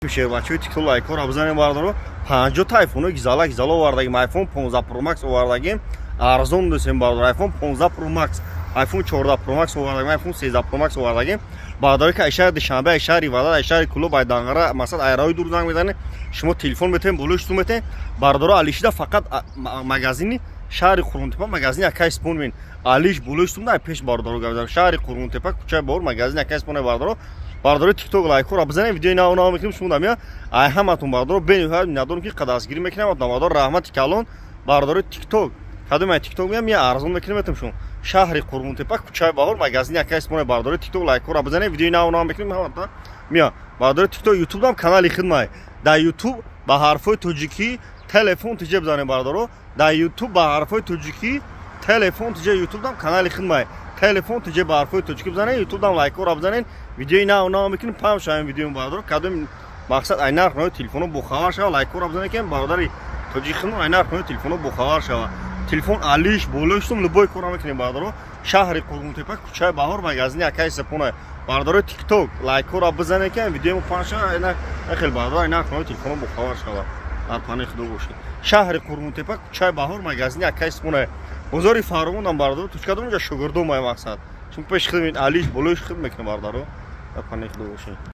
Шербачаҳои ТикТок, лайкҳоро бизанем, бародаро. 50 та айфоно гизала гизала овардагим. Айфон 15 Pro Max овардагим, арзон досем, бародар. Айфон 15 Pro Max, айфон 14 Pro Max овардагим, айфон 13 Pro Max овардагим. Бародаре ки ай шаҳри Душанбе, ай шаҳри Ваҳдат, ай шаҳри Кӯлоб, ай Данғара, масалан, айраҳои дур занг мезанед, шумо телефон метавонед, болои шутун метавонед, бародаро. Алишида фақат магазини шаҳри Қурғонтепа, магазини акай Спон мен алиш болои шутун ай пеш, бародаро, гап. Шаҳри Қурғонтепа, кӯчаи Баҳор, магазини акай Спон, бародаро. Бародарои ТикТок, лайкҳоро бизанед, видеои нав нав мекунем, шумо дамия ай ҳаматон, бародаро, бениҳоят миннатдорем, ки қадастгирӣ мекунем. Бародаро, раҳмати калон. Бародарои ТикТок, кадом ай ТикТок меям, я арзон мекунем, метам шумо. Шаҳри Қурғонтепа, кӯчаи Баҳор, магазини акай Спон. Бародарои ТикТок, лайкҳоро бизанед, видеои нав нав мекунем, ҳаматон мия. Бародарои ТикТок, Ютуб канали хидмай. Дар Ютуб ба ҳарфҳои тоҷикӣ телефон тиҷе бизанед, бародаро. Дар Ютуб ба ҳарфҳои тоҷикӣ телефон тиҷе, Ютубдам канали хидмай, телефон тиҷе ба ҳарфҳои тоҷикӣ бизанед, Ютубдам лайкҳоро бизанед, видеои нав нав мекунем, паҳм шавем видеои, бародаро. Кадом мақсад ай нарх нои телефоно бохабар шава, лайкҳоро бизанед, ки бародари тоҷики хидмат ай нарх нои телефоно бохабар шава. Телефон алиш болои шутум, любой кора мекунем, бародаро. Шаҳри Қурғонтепа, кӯчаи Баҳор, магазини акаи Сепона. Бародарои ТикТок, лайкҳоро бизанед, ки видеои мо паҳн шава. Хел, бародаро, ай нарх нои телефоно бохабар шава. Дар паноҳи Худо бошед. Шаҳри Қурғонтепа, кӯчаи Баҳор, магазини акаи Сепона, бозори Фаровонам, бародаро. Точка дорам, ҷа шогирдо май. Мақсад, чун пеш хидмат алиш болои хид мекунем, бародаро. Дар паноҳи Худо бошед.